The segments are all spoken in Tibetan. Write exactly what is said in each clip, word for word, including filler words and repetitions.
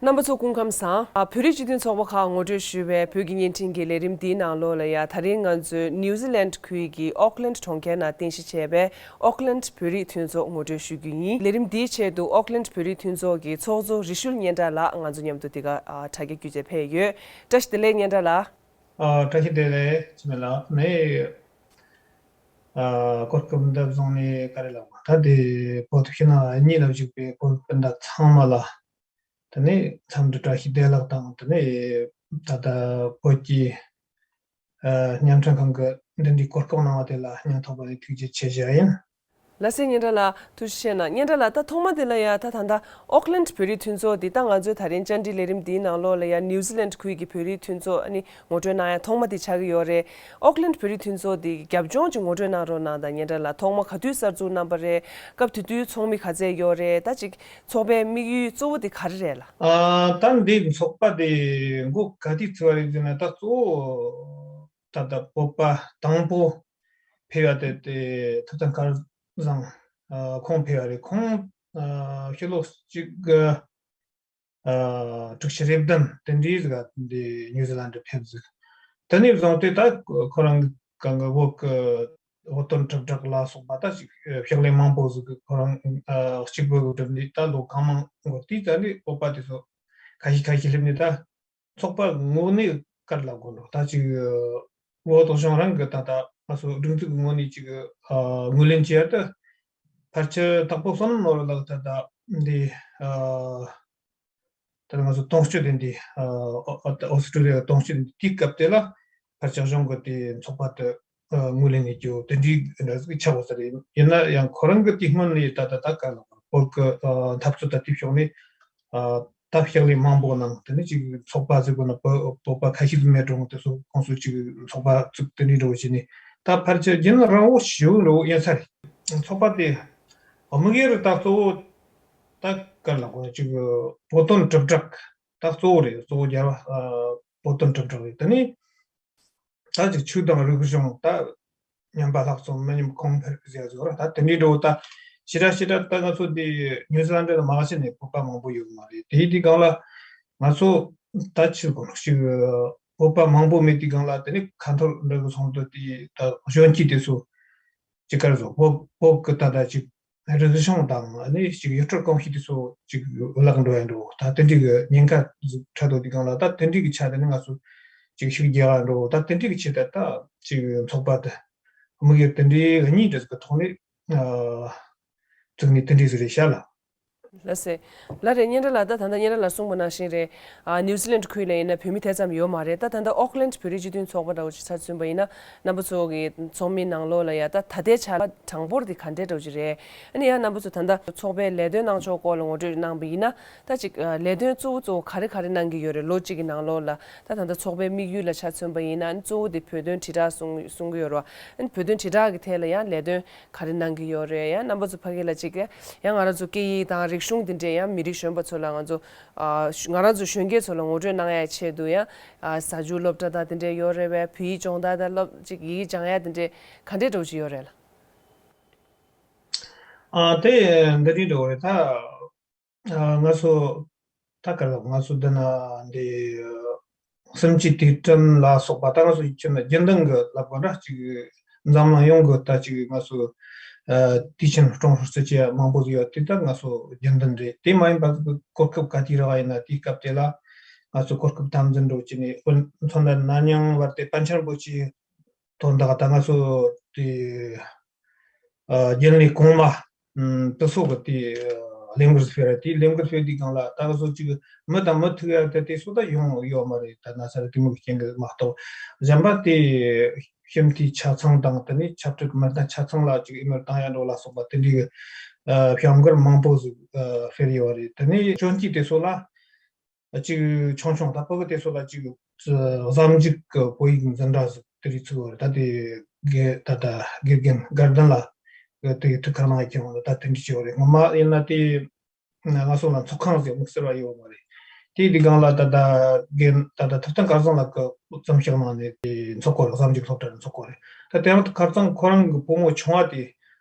རྣམ་པ་ཚོ་སྐུ་ཁམས་བཟང་། ཨ། བོད་རིགས་སྤྱི་མཐུན་ཚོགས་པ་ཁག་ངོ་སྤྲོད་ཞུས་པའི་བོད་ཀྱི་བརྙན་འཕྲིན་གྱི་ལས་རིམ་འདིའི་ནང་ལོགས་ལ་ཡ། ད་རིང་ང་ཚོས་ནིའུ་ཛི་ལན་ཁུལ་གྱི་ཨོག་ལན་གྲོང་ཁྱེར་ནང་རྟེན་གཞི་བྱས་པའི་ཨོག་ལན་བོད་རིགས་མཐུན་ཚོགས་ངོ་སྤྲོད་ཞུ་རྒྱུ་ཡིན། ལས་རིམ་འདིའི་ཆེད་དུ་ཨོག་ལན་བོད་རིགས་མཐུན་ཚོགས་ཀྱི་ཚོགས་གཙོ་རི་ཤུལ་སྙན་གྲགས་ལགས་ང་ཚོ་མཉམ་དུ་འདི་ག་ཨ། དྲ་རྒྱ་བརྒྱུད་བྱས་ཕེབས་ཡོད། བཀྲ་ཤིས་བདེ་ལེགས་སྙན་གྲགས་ལགས། ཨ། བཀྲ་ཤིས་བདེ་ལེགས་འཆི་མེད་ལགས། ནས། ཨ། གོ་སྐབས་འདི་བཟུང་ནས་ག་རེ་ལབ་དགོས། ད་དེ་བོད་དུ་ཕྱི་ནང་གཉིས་ལ་བཞུགས་པའི་བོད་སྤུན་ཟླ་ཚང་མ་ལ། དེ་ནས་འཚམས་འདྲི་བཀྲ་ཤིས་བདེ་ལེགས་དང་། དེ་ནས་ད་ལྟ་བོད་ཀྱི་ཨ། བརྙན་འཕྲིན་ཁང་གི་འདི་འདྲའི་གོ་སྐབས་གནང་བ་དེ་ལ་སྙིང་ཐག་པ་ནས་ཐུགས་རྗེ་ཆེ་ཞུ་ཡ་ཡིན། ལགས་སེ། སྙན་གྲགས་ལགས་ཐུགས་རྗེ་ཆེ་གནང་། སྙན་གྲགས་ལགས། ད་ཐོག་མ་དེ་ལ་ཡ། ད་ད་ལྟ་ཨོག་ལན་བོད་རིགས་མཐུན་ཚོགས་འདི་ད་ང་ཚོའི་ད་རིང་བཅར་འདྲི་ལས་རིམ་འདིའི་ནང་ལོགས་ལ་ཡ་ནིའུ་ཛི་ལན་ཁུལ་གྱི་བོད་རིགས་མཐུན་ཚོགས་ཨ་ནི་ངོ་སྤྲོད་གནང་ཡ་ཐོག་མ་དེ་ཆགས་ཀྱི་ཡོད་རེད། ཨོག་ལན་བོད་རིགས་མཐུན་ཚོགས་འདི་རྒྱབ་ལྗོངས་ཅིག་ངོ་སྤྲོད་གནང་རོགས་གནང་དང་། སྙན་གྲགས་ལགས། ཐོག་མ་ག་དུས་གསར་འཛུགས་གནང་པ་རེད། སྐབས་དེ་དུས་ཚོགས་མི་ག་ཚད་ཡོད་རེད། ད་ཅིག་ཚོགས་པའི་དམིགས་ཡུལ་གཙོ་བོ་དེ་ག་རེ་རེད་ལགས། ཨ། ད་འདི་ཚོགས་པ་དེ་འགོ་ག་དུས་བཙུགས་པ་རེད་ཟེར་ན། ད་གཙོ་བོ་ད་ལྟ་བོད་པ་དང་པོ་ཕེབས་པ་དེ་དེ་ཐུབ་བསྟན་སྐལ་བཟང་། ཨ། ཁོང་ཕེབས་པ་རེད། ཁོང་། ཨ། ཕྱི་ལོ་གཅིག་དགུ་ཨ། དྲུག་ཅུ་རེ་བདུན་དེ་འདྲའི་ཟིག་ག་འདི་ནིའུ་ཛི་ལན་ཕེབས་ཟིག་དེ་ནས་བཟུང་སྟེ་ད་ཁོ་རང་གང་གི་བོད་ཀྱི་བོད་དོན་དྲིལ་བསྒྲགས་ལ་སོགས་པ་ད་ཅིག་ཕྱག་ལས་མང་པོ་ཟིག་གི་ཁོ་རང་། ཨ། གཅིག་པོ་གི་སྒྲུབ་ནས་ད་ལོ་གང་མང་འགོར། དེའི་རྩ་ནས་བོད་པ་དེ་ཚོ་ཁ་ཤས་ཁ་ཤས་སླེབས་ནས། ད་ཚོགས་པ་དངོས་གནས་ག་རེ་ལབ་དགོས་འགྲོ། ད་ཅིག་བོད་དོ་སྦྱོང་རང་གི་ད་ལྟ་ང་ཚོ་སྒྲིག་འཛུགས་ཀྱི་ངོས་ནས་ཅིག་ཨ། ངོས་ལེན་བྱེད་ཡ་ད་ཕལ་ཆེར་དྭགས་པོ་བསོད་ནམས་ནོར་བུ་ལགས་ད་ལྟ་འདི། ཨ། ད་ལྟ་ང་ཚོ་གཏོང་སྤྱོད་དེ་འདི། ཨ། ཨོ་སི་ཀྲི་ལི་ཡ་གཏོང་སྤྱོད་དེ་འདི་དེའི་སྐབས་དེ་ལ་ཕལ་ཆེར་གཞུང་གི་དེ་ཚོགས་པ་དེ་ཨ། ངོས་ལེན་ནས་ཀྱི་དེ་འདྲའི་འདྲ་ཟིག་ཆགས་ཡོད་ས་རེད། ཡིན་ན་ཡང་ཁོ་རང་གི་དེ་སྔོན་ནས་ད་ལྟ་ད་ག་ལ་བོད་ཀྱི་ཨ། འཐབ་རྩོད་ད་དེ་ཕྱོགས་ནས་ཨ། ད་ཕྱག་ལས་མང་པོ་གནང་། དེ་ནས་ཅིག་ཚོགས་པ་ཟིག་གོ་ན་བོད་བོད་པ་ཁ་ཤས་ཟིག་མེད་འགྲོ་དེ་ཚོ་ཁོང་ཚོ་ཅིག་ཚོགས་པ་བཙུགས། དེ་འདྲའི་འགྲོ་བྱས་ནས་ད་ཕལ་ཆེར་རྒྱུན་རིང་བོ་ཞེ་པོ་འགྲོ་ཡིན་ས་རེད། ཚོགས་པ་དེ་དམིགས་ཡུལ་ད་གཙོ་བོ་ད་ག་ལ་གོ་ཅིག་བོད་དོན་དྲིལ་བསྒྲགས་ད་གཙོ་བོ་རེད། གཙོ་བོ་རྒྱལ་བ་ཨ། བོད་དོན་དྲིལ་བསྒྲགས་རེད། དེ་ནས་ད་ཅིག་ཆོས་དང་རིག་གཞུང་ད་ཉམས་པ་ལྷག་བསམ་མི་ཉམས་གོང་འཕེལ་ཟེར་ཡ་ཟིག་ར། ད་དེ་འདྲའི་འགྲོ་ད་ཞེ་དྲག་ཞེ་དྲག་ད་ང་ཚོ་འདི་ནིའུ་ཛི་ལན་ལ་མ་ཕྱིན་ནས་བོད་པ་མང་པོ་ཡོད་མ་རེད། དེའི་དུས་སྒང་ལ་ང་ཚོ་ད་ཅིག་གོ་ཞིག་བོད་པ་མང་པོ་མེད་དུས་སྒང་ལ། དེ་ནས་ཁ་འཐོར་འདྲ་གི་སོང་དུས་དེ་ད་གཞོན་སྐྱེས་དེ་ཚོ་ཅིག་ག་རེ་ཟེར། བོད་བོད་ཀྱི་ད་ད་ཅིག་རིག་གཞུང་དང་ཨ་ནི་ཅིག་ཡུལ་སྲོལ་གོམས་གཤིས་དེ་ཚོ་ཅིག་བརླག་འགྲོ་ཡ་འགྲོ། ད་དེ་འདྲའི་གི་ཉེན་ཁ་ཟིག་འཕྲད་དོ་དུས་སྒང་ལ། ད་དེ་འདྲའི་གི་ཆ་དེ་ནི་ང་ཚོ་ཅིག་ཤུགས་རྒྱག་ཡ་འགྲོ། ད་དེ་འདྲའི་གི་ཆེད་དུ་ད་ཅིག་ཚོགས་པ་དེ་དམིགས་ཡུལ་དེ་འདྲའི་གཉིས་འདྲ་ཟིག་གི་ཐོག་ནས་ཨ། བཙུགས་ནས་དེ་འདྲའི་ཟིག་རེད་ཤག་ལགས། ལགས་སེ། ལགས་རེད། སྙན་གྲགས་ལགས། ད་ད་ལྟ་སྙན་གྲགས་ལགས་གསུངས་པ་ནང་བཞིན་རེད། ཨ། ནིའུ་ཛི་ལན་ཁུལ་ལ་ཡིན་ན་བོད་མི་དེ་ཙམ་ཡོད་མ་རེད། ད་ད་ལྟ་ཨོག་ལན་བོད་རིགས་སྤྱི་མཐུན་ཚོགས་པ་འདྲ་བོ་ཅིག་ཆ་མཚོན་པ་ཡིན་ན། རྣམ་པ་ཚོ་གི་ཚོགས་མིའི་ནང་ལོགས་ལ་ཡ་ད་ད་ལྟའི་ཆ་ལ་གྲངས་འབོར་དེ་ག་འདྲས་འདྲ་བོ་ཅིག་རེད། ཨ་ནི་ཡང་རྣམ་པ་ཚོ་ད་ལྟ་ཚོགས་པའི་ལས་དོན་གནང་ཕྱོགས་སྐོར་ལ་ངོ་སྤྲོད་གནང་པ་ཡིན་ན། ད་ཅིག་ཨ། ལས་དོན་གཙོ་བོ་གཙོ་བོ་ག་རེ་ག་རེ་གནང་གི་ཡོད་རེད། ལོ་གཅིག་གི་ནང་ལོགས་ལ་ད་ད་ལྟ་ཚོགས་པའི་དམིགས་ཡུལ་ལ་ཆ་མཚོན་པ་ཡིན་ན། ཨ་ནི་གཙོ་བོ་དེ་བོད་དོན་དྲིལ་བསྒྲགས་གསུང་གསུང་གི་ཡོད་རེད་བ། ཨ་ནི་བོད་དོན་དྲིལ་བསྒྲགས་ཀྱི་ཐད་ལ་ཡང་ལས་དོན་ག་རེ་གནང་གི་ཡོད་རེད། ཡང་རྣམ་པ་ཚོ་ཕ་གི་ལ་ཅིག་ཡང་ང་རང་ཚོ་སྐད་ཡིག་དང་རིག་གཞུང་དེ་འདྲས་ཡང་མི་རིགས་གཞོན་པ་ཚོ་ལ་ང་ཚོ་ཨ་ང་རང་ཚོ་གཞོན་སྐྱེས་ཚོ་ལ་ངོ་སྤྲོད་གནང་ཡའི་ཆེད་དུ་ཡང་ཨ་གཟའ་མཇུག་སློབ་གྲྭ་དང་དེ་འདྲས་ཡོད་རེད་བས། བོད་ཡིག་སྦྱོང་བརྡར་དང་སློབ་ཅིག་ཡི་གེ་སྦྱང་ཡ་དེ་འདྲས་ག་འདྲས་འདྲ་བོ་ཅིག་ཡོད་རེད་ལགས། ཨ་དེ་འདི་འདྲས་འདྲ་བོ་རེད། ད་ཨ་ང་ཚོ་ད་ག་རེ་ལབ། ང་ཚོ་འདི་ན་འདི་སེམས་ཀྱི་དུས་དྲན་ལ་སོགས་པ། ད་ང་ཚོ་ཁྱོན་ནས་རྒྱུན་ལྡན་གྱི་ལབ་དགོས་འདྲ། ཅིག་འཛམ་གླིང་ཡོངས་ཀྱི་ད་ཅིག་ང་ཚོ་ཨ་དུས་ཆེན་སྲུང་བརྩི་བྱེད་ཡ་མང་པོ་ཟིག་ཡོད། དེ་ད་ང་ཚོ་རྒྱུན་ལྡན་རེད། དེ་མ་ཡིན་པ་གོ་སྐབས་ག་དུས་རག་ཡིན་ན་དེའི་སྐབས་དེ་ལ་ང་ཚོ་གོ་སྐབས་དམ་འཛིན་འགྲོ་བྱས་ནས། དཔེར་མཚོན་ན་ན་ནིང་བར་དེ་པཎ་ཆེན་རིན་པོ་ཆེའི་དོན་དག་ད་ང་ཚོ་དེ་ཨ་རྒྱུན་ལས་གོང་མ་ཨམ་དེ་ཚོ་གི་དེ་ཨ་ལས་འགུལ་སྤེལ་ར། དེ་ལས་འགུལ་སྤེལ་དུས་སྒང་ལ་ད་ང་ཚོ་ཅིག་མི་དང་མི་ཐུག་ཡ་དེ་དེ་ཚོ་ད་ཡོང་ཡོད་མ་རེད། ད་ན་ཚ་རེད། དེ་མོ་གི་རྐྱེན་གྱིས་མ་གཏོགས། གཞན་པ་དེ་ཞི་མཐུན་ཆ་ཚང་དང་། དེ་ནས་ཆབ་སྲིད་མི་སྣ་ཆ་ཚང་ལ་ཅིག་ཨི་མེལ་བཏང་ཡ་འདྲ་བོ་ལ་སོགས་པ་དེ་འདྲའི་གི་ཨ་བྱ་འགུལ་མང་པོ་ཟིག་ཨ་སྤེལ་ཡོད་རེད། དེ་ནས་གཞོན་སྐྱེས་དེ་ཚོ་ལ་ཅིག་ཆུང་ཆུང་ད་ཕྲུ་གུ་དེ་ཚོ་ལ་ཅིག་གཟའ་མཇུག་གི་བོད་ཡིག་འཛིན་གྲྭ་ཟིག་དེ་རིགས་ཚུགས་པ་རེད། ད་དེ་དགེ་ད་ད་དགེ་རྒན་དགའ་ལྡན་ལགས་དེ་ཐུགས་ཁུར་གནང་ཡ་ཁྱེད་རང་ད་དེ་འདྲ་བྱས་པ་རེད། ངོ་མ་ཡིན་ན་དེ་ང་ཚོ་ལ་ཚོགས་ཁང་ཟིག་དམིགས་བསལ་བ་ཡོད་མ་རེད། དེ་དེ་སྒང་ལ་ད་ད་དགེ་ད་ད་ཐུབ་བསྟན་སྐལ་བཟང་ལགས་ཀྱིས་བརྩམས་བཞག་གནང་ནས་དེ་འཚོགས་གོ་རེད། གཟའ་མཇུག་སློབ་གྲྭ་ནས་འཚོགས་གོ་རེད། ད་དེ་རིང་ཁ་སང་ཁོ་རང་གི་བུ་མོ་ཆུང་བ་དེ་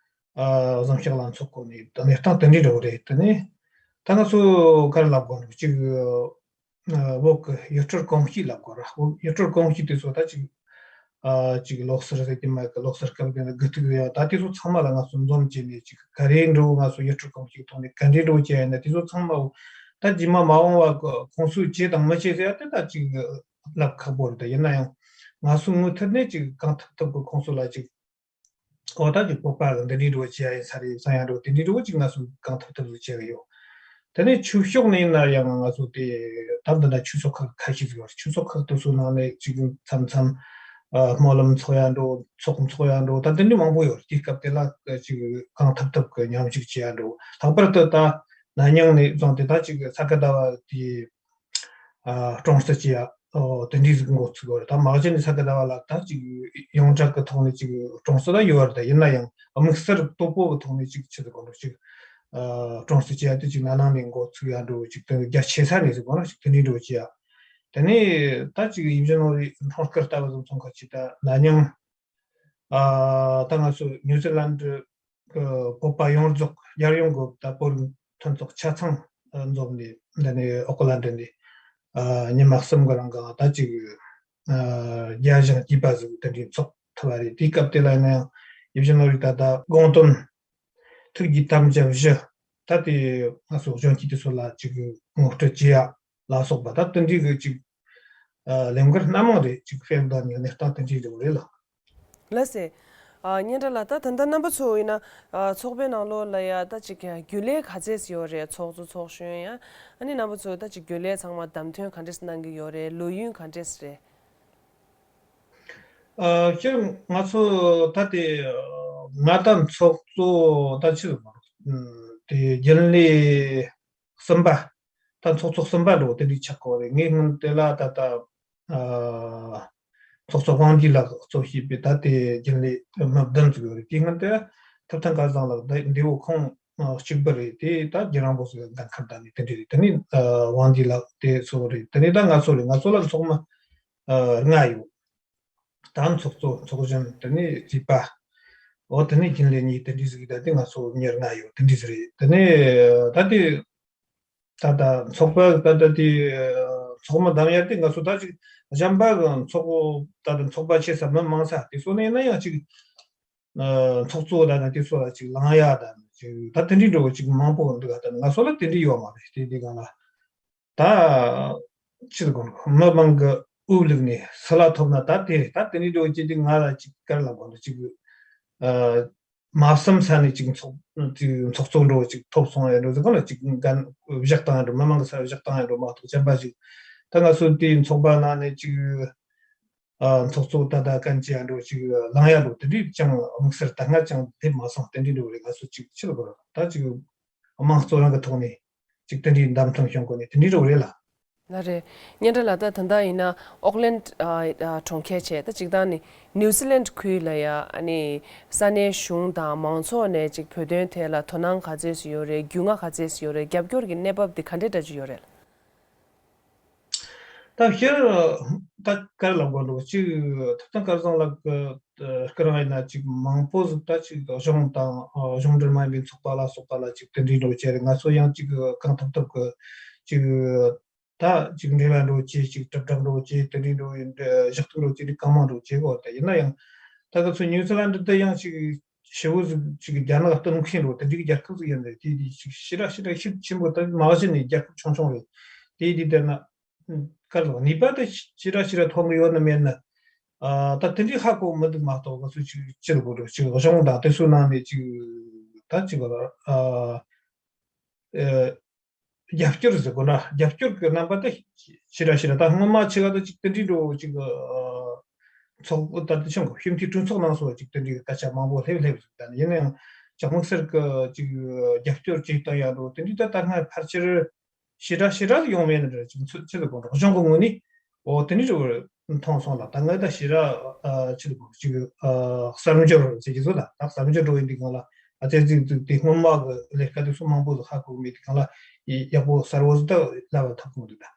ཨ་བརྩམས་བཞག་ལ་འཚོགས་གོ་ནས་ད་གནས་སྟངས་དེ་འདྲ་འདྲ་བོ་རེད། དེ་ནས། ད་ང་ཚོ་ག་རེ་ལབ་དགོས་རེད། གཅིག་ཨ་བོད་ཀྱི་ཡུལ་སྲོལ་གོམས་གཤིས་ལབ་དགོས་རེད། བོད་ཡུལ་སྲོལ་གོམས་གཤིས་དེ་ཚོ་ད་གཅིག་ཨ་གཅིག་ལོ་གསར་ཟེར་གྱི་མེད་གི། ལོ་གསར་སྐབས་དེ་ན་དགུ་ཐུག་ཡ་ད་དེ་ཚོ་ཚང་མ་ལ་ང་ཚོ་འཛོམས་བྱས་ནས་གཅིག་ག་རེ་འགྲོ། ང་ཚོ་ཡུལ་སྲོལ་གོམས་གཤིས་ཐོག་ནས་ག་འདྲས་འགྲོ་བྱས་ཡ་ན་དེ་ཚོ་ཚང་མ་ད་རྗེས་མ་མ་འོངས་པ་གི་ཁོང་ཚོས་བྱས་དང་མི་བྱས་ཟེར་ཡ་དེ་ད་གཅིག་ལབ་ཁག་པོ་རེད། ད་ཡིན་ན་ཡང་ང་ཚོ་མུ་མཐུད་ནས་གཅིག་གང་ཐུབ་ཐུབ་གི་ཁོང་ཚོ་ལ་གཅིག་ཨོ་ད་ཅིག་བོད་པ་གི་འདི་འདྲའི་འགྲོ་བྱེད་ཡ་ཡིན་ས་རེད་བསམ་ཡ་འགྲོ་དེ་འདྲའི་འགྲོ་ཅིག་ང་ཚོ་གང་ཐུབ་ཐུབ་ཟིག་བྱེད་གི་ཡོད། དེ་ནས་ཆོས་ཕྱོགས་ནས་ཡིན་ན་ཡང་ང་ཚོ་དེ་ད་འདི་འདྲ་ཆོས་ཚོགས་ཁག་ཁ་ཤས་ཟིག་ཡོད་རེད། ཆོས་ཚོགས་ཁག་དེ་ཚོའི་ནང་ནས་ཅིག་མཚམས་མཚམས་ཨ་སྨོན་ལམ་ཚོགས་ཡ་འགྲོ་ཚོགས་འཚོགས་ཡ་འགྲོ་ད་དེ་འདྲའི་མང་པོ་ཡོད་རེད། དེའི་སྐབས་དེ་ལ་ཅིག་གང་ཐུབ་ཐུབ་གི་མཉམ་ཞུགས་བྱེད་ཡ་འགྲོ། ལྷག་པར་དུ་ད་ན་ནིང་ནས་བཟུང་སྟེ་ད་ཅིག་ས་ག་ཟླ་བ་དེ། ཨ་ཀྲོང་གསར་གྱི་ཡ་ཨོ་དེ་འདྲའི་ཟིག་འགོ་ཚུགས་པ་རེད། ད་མ་གཞི་ནས་ས་ག་ཟླ་བ་ལ་ད་ཅིག་ཡོངས་གྲགས་ཀྱི་ཐོག་ནས་ཅིག་ཀྲོང་གསར་ལ་ཡོད་པ་རེད། ད་ཡིན་ན་ཡང་དམིགས་བསལ་སྟོབས་པོ་གི་ཐོག་ནས་ཅིག་ཆི་ཟིག་གོ་འདུག་ཅིག་ཨ་ཀྲོང་གསར་གྱི་ཡ་དེ་ཅིག་ན་ནིང་ནས་འགོ་ཚུགས་ཡ་འགྲོ་ཅིག་དེ་རྒྱ་ཆེ་ས་ནས་ཟིག་གོ་ན་ཅིག་དེ་འདྲའི་འགྲོ་ཅི་ཡ། དེ་ནས་ད་ཅིག་ཡིད་བཞིན་ནོར་བུའི་འཁྲུངས་སྐར་ལྟ་བུ་ཟིག་མཚོན་ཁ་ཅིག་ད་ན་ནིང་ཨ་ད་ང་ཚོ་ཉུ་ཛི་ལན་ཌི་བོད་པ་ཡོངས་རྫོགས་རྒྱལ་ཡོངས་ཀྱི་ད་བོད་རིགས་མཐུན་ཚོགས་ཆ་ཚང་འཛོམས་ནས་འདི་ནས་ཨོ་ཀི་ལན་ཌི་ནས་ཉི་མ་གསུམ་གི་རིང་གི་ད་ཅིག་རྒྱལ་ཞེན་གྱིས་པ་ཟིག་དེ་འདྲའི་ཚོགས་ཐུབ་པ་རེད། དེའི་སྐབས་དེ་ལ་ཡིན་ན་ཡང་ཡིད་བཞིན་ནོར་བུའི་ད་ལྟ་དགོངས་དོན་ཐུགས་ཀྱི་དམ་བཅའ་བཞི་ད་དེ་ང་ཚོ་གཞོན་སྐྱེས་དེ་ཚོ་ལ་ཅིག་ངོ་སྤྲོད་བྱེད་ཡ། ལ་སོགས་པ་ད་དེ་འདྲའི་གི་ཅིག་ཨ་ལས་འགུལ་སྣ་མང་རེད། ཅིག་ཕེབས་བསྡད་ནས་གནས་སྟངས་དེ་འདྲའི་རེད་ལ། ལགས་སེ། ཨ་སྙན་གྲགས་ལགས། ད་ད་ལྟ་རྣམ་པ་ཚོ་ཡིན་ན་ཨ་ཚོགས་པའི་ནང་ལོགས་ལ་ཡ་ད་ཅིག་རྒྱུན་ལས་ག་ཚད་ཡོད་རེད། ཚོགས་གཙོ་ཚོགས་གཞོན་ཡ་ཨ་ནི་རྣམ་པ་ཚོ་ད་ཅིག་རྒྱུན་ལས་ཚང་མ་བདམས་ཐོན་ག་འདྲས་གནང་གི་ཡོད་རེད། ལོ་ཡུན་ག་འདྲས་རེད། ཨ་སྤྱིར་ང་ཚོ་ད་དེ་ང་ད་ཚོགས་གཙོ་ད་ཕྱིར་དེ་རྒྱུན་ལས་གསུམ་པ། ད་ཚོགས་གཙོ་གསུམ་པ་འགྲོ་དེ་འདྲའི་ཆགས་ཀྱི་ཡོད་རེད། ངས་སྔོན་དེ་ལ་ད་ལྟ་ཨ་ཚོགས་གཙོ་དབང་འདུས་ལགས་གཙོ་བྱས་པའི་ད་དེ་རྒྱུན་ལས་མི་བདུན་ཙམ་ཡོད་རེད། དེ་སྔོན་དེ་ཐུབ་བསྟན་སྐལ་བཟང་ལགས་ད་འདས་པོ་ཁོང་གཅིག་པུ་རེད། དེ་ད་རྒྱུན་རིང་པོ་ཟིག་འགན་ཁུར་བསྡད་ནས་དེ་འདྲ་རེད། དེ་ནས་ཨ་དབང་འདུས་ལགས་དེ་ཚོ་རེད། དེ་ནས་ད་ང་ཚོ་རེད། ང་ཚོ་ལ་ཚོགས་མི་ཨ་ལྔ་ཡོད། ད་ཚོགས་གཙོ་ཚོགས་གཞོན་དེ་ནས་རྩིས་པ། འོ་དེ་ནས་རྒྱུན་ལས་གཉིས་དེ་འདྲ་ཟིག་ད་དེ་ང་ཚོ་མི་ལྔ་ཡོད། དེ་འདྲ་ཟིག་རེད། དེ་ནས་ད་དེ། ད་ལྟ་ཚོགས་པ་ད་ལྟ་དེ་ཚོགས་མི་བདམས་ཡ་དེ་ང་ཚོ་ད་ཅིག་གཞན་པ་གི་ཚོགས་ད་ལྟ་ཚོགས་པ་ཆེ་ས་མི་མང་ས་དེ་ཚོ་ནས་ཡིན་ན་ཡང་ཅིག་ཚོགས་གཙོ་ད་ནི་དེ་ཚོ་ལ་ཅིག་ལངས་ཡ་ད་ཅིག་ད་དེ་འདྲའི་འགྲོ་ཅིག་མང་པོ་འདུག་ད་ང་ཚོ་ལ་དེ་འདྲའི་ཡོད་མ་རེད། དེ་དེ་གང་ལ་ད་ཅིག་དགོངས་མི་མང་གི་དབུ་བླུགས་ནས་སུ་ལ་ཐོབ་ན་ད་དེ་ད་དེ་འདྲའི་འགྲོ་ཅིག་དེ་ང་ལ་ཅིག་ག་རེ་ལབ་དགོས་འདུག་ཅིག་མ་བསམ་ས་ནས་ཅིག་ཚོགས་ཅིག་ཚོགས་གཙོ་འགྲོ་ཅིག་ཐོབ་སོང་ཡ་འགྲོ་ཟེར་གོ་ན་ཅིག་འགན་བཞག་བཏང་ཡ་འགྲོ་མི་མང་གི་སར་བཞག་བཏང་ཡ་འགྲོ་མ་གཏོགས་གཞན་པ་ཞིག་ད་ང་ཚོ་དེའི་ཚོགས་པ་ནང་ནས་ཅིག་ཨ་ཚོགས་གཙོ་ད་ལྟ་གན་ཅི་ཡ་འགྲོ་ཅིག་ལངས་ཡ་འགྲོ་དེ་འདྲའི་ཅང་དམིགས་བསལ་ད་སྔ་ཅང་སླེབས་མ་སོང་། དེ་འདྲའི་འགྲོ་རེད། ང་ཚོ་ཅིག་ཕྱིར་བོར་ད་ཅིག་དམངས་གཙོ་རང་གི་ཐོག་ནས་ཅིག་དེ་འདྲའི་བདམས་ཐོན་བྱུང་གོ་ནས་དེ་འདྲའི་འགྲོ་རེད་ལ། ལགས་རེད། སྙན་གྲགས་ལགས། ད་ད་ལྟ་ཡིན་ན་ཨོག་ལན་ཨ་ཨ་གྲོང་ཁྱེར་བྱས། ད་སྤྱིར་བཏང་ནི་ནིའུ་ཛི་ལན་ཁུལ་ལ་ཡ་ཨ་ནི་ས་གནས་གཞུང་དང་མང་ཚོགས་ནས་ཅིག་བོད་དོན་ཐད་ལ་དོ་སྣང་ག་ཚད་ཡོད་རེད། རྒྱུས་མངའ་ག་ཚད་ཡོད་རེད། རྒྱབ་སྐྱོར་གྱི་གནས་བབ་འདི་ག་འདྲས་འདྲ་ཅིག་ཡོད་རེད། ད་སྤྱིར་ད་ག་རེ་ལབ་དགོས་འདུག་ཅིག་ཐུབ་བསྟན་སྐལ་བཟང་ལགས་ཀྱི་སྐུ་རིང་ཡིན་ན་ཅིག་མང་པོ་ཟིག་ད་ཅིག་གཞུང་དང་གཞུང་འབྲེལ་མ་ཡིན་པའི་ཚོགས་པ་ལ་སོགས་པ་ལ་ཅིག་དེ་འདྲའི་འགྲོ་བྱས་རེད། ང་ཚོ་ཡང་ཅིག་གང་ཐུབ་ཐུབ་ཀྱི་ཅིག་ད་ཅིག་འབྲེལ་བ་འགྲོ་བྱེད་ཅིག་གྲུབ་གྲབས་འགྲོ་བྱེད་དེ་འདྲའི་འགྲོ་ཡིན་ཞག་ཐུག་འགྲོ་བྱེད་དེ་གང་མང་འགྲོ་བྱེད་དགོས། ད་ཡིན་ན་ཡང་ད་ག་ཚོད་ནིའུ་ཛི་ལན་ཌི་དེ་ཡང་ཅིག་ཞེ་བོ་ཟིག་ཅིག་རྒྱ་ནག་སྟོབས་མཁན་འགྲོ་དེ་འདྲའི་རྒྱལ་ཁབ་ཟིག་ཡིན་རེད། དེ་དེ་ཅིག་ཞེ་དྲག་ཞེ་དྲག་ཤུགས་ཆེན་པོ་ད་མ་གཞི་ནས་རྒྱལ་ཁབ་ཆུང་ཆུང་རེད། དེ་དེ་དེ་ན་ག་རེ་ནུས་པ་དེ་ཞེ་དྲག་ཞེ་དྲག་ཐོན་གི་ཡོད་ན་མེད་ན་ད་དེ་འདྲའི་ཧ་གོ་མི་འདུག་མ་གཏོགས་ག་ཚོད་ཅིག་ཅི་རེད་དགོས་འགྲོ་ཅིག་གཞུང་དང་དེ་ཚོའི་ནང་ནས་ཅིག་ད་ཅིག་རྒྱབ་སྐྱོར་ཟེར་དགོས་ན་རྒྱབ་སྐྱོར་གྱི་རྣམ་པ་དེ་ཞེ་དྲག་ཞེ་དྲག་ད་སྔོན་མ་ཆེ་ག་དེ་ཅིག་དེ་འདྲའི་འགྲོ་ཅིག་ཚོགས་ད་དེ་ཆུང་གི་ཞིབ་འཐུས་གྲོས་ཚོགས་ནང་སོགས་ཅིག་དེ་འདྲའི་སྐད་ཆ་མང་པོ་སླེབས་སླེབས་ཟིག་ད་ཡིན་ན་ཡང་ཅིག་དམིགས་བསལ་གྱི་ཅིག་རྒྱབ་སྐྱོར་ཅིག་གཏོང་ཡ་འགྲོ་དེ་འདྲའི་ད་ད་སྔ་ཕལ་ཆེར་ཞེ་དྲག་ཞེ་དྲག་ཡོང་མེད་ནི་རེད། ཅིག་ཚོད་ཚོད་དུ་དགོངས་རོགས་གཞུང་གི་ངོས་ནས་འོ་དེ་ནི་རེད་མཐོང་སོང་ལ། ད་ངས་ད་ཞེ་དྲག་ཨ་ཆེད་དུ་ཅིག་ཨ་གསར་འབྱོར་ཟེར་གྱི་ཚོ་ད་ད་གསར་འབྱོར་འགྲོ་ཡིན་དུས་སྒང་ལ་ཨ་ཙེ་ཙིག་ཙིག་དེ་སྔོན་མ་གི་ལས་ཀ་དེ་ཚོ་མང་པོ་ཟིག་ཧ་གོ་མེད་དུས་སྒང་ལ་ཡག་པོ་གསར་བོ་ཟིག་ད་ལབ་པ་ཐུབ་གི་མི་འདུག་ད།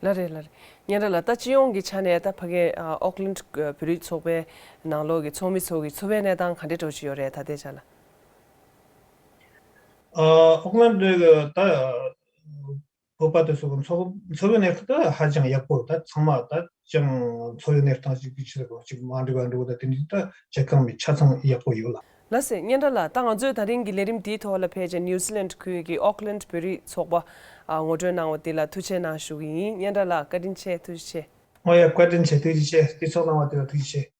ལགས་རེད་ལགས་རེད། སྙན་གྲགས་ལགས། ད་སྤྱི་ཡོངས་ཀྱི་ཆ་ནས་ད་ཕ་གི་ཨ་ཨོག་ལན་བོད་རིགས་ཚོགས་པའི་ནང་ལོགས་ཀྱི་ཚོགས་མི་ཚོ་གི་འཚོ་བའི་གནས་སྟངས་ག་འདྲས་འགྲོ་བཞིན་ཡོད་རེད་ད་ལྟའི་ཆ་ལ། ཨོག་ལན་ཌི་ད་ བོད་པ་དེ་ཚོ་གི་འཚོ་འཚོ་བའི་གནས་སྟངས་དེ་ཧ་ཅང་ཡག་པོ། ད་ཚང་མ་ད་ཅང་འཚོ་བའི་གནས་སྟངས་ཅིག་གི་ཆེད་དུ་ཅིག་མ་འགྲིག་པ་འགྲོ་ད་དེ་འདྲ་ད་བྱེད་ཁང་མི་ཆ་ཚང་ཡག་པོ་ཡོད་ལ། ལགས་སེ། སྙན་གྲགས་ལགས། ད་ང་ཚོས་ད་རིང་གི་ལས་རིམ་འདིའི་ཐོག་ལ་ཕེབས་བྱས་ནིའུ་ཛི་ལན་ཁུལ་གྱི་ཨོག་ལན་བོད་རིགས་ཚོགས་པ་ཨ་ངོ་སྤྲོད་གནང་བ་འདི་ལ་ཐུགས་རྗེ་གནང་ཞུ་གི་ཡིན། སྙན་གྲགས་ལགས་བཀའ་དྲིན་ཆེ། ཐུགས་རྗེ་ཆེ། ཨོ་ཡ། བཀའ་དྲིན་ཆེ། ཐུགས་རྗེ་ཆེ། དེ་ཚོགས་གནང་བ་དེ་ལ་ཐུགས་རྗེ་ཆེ།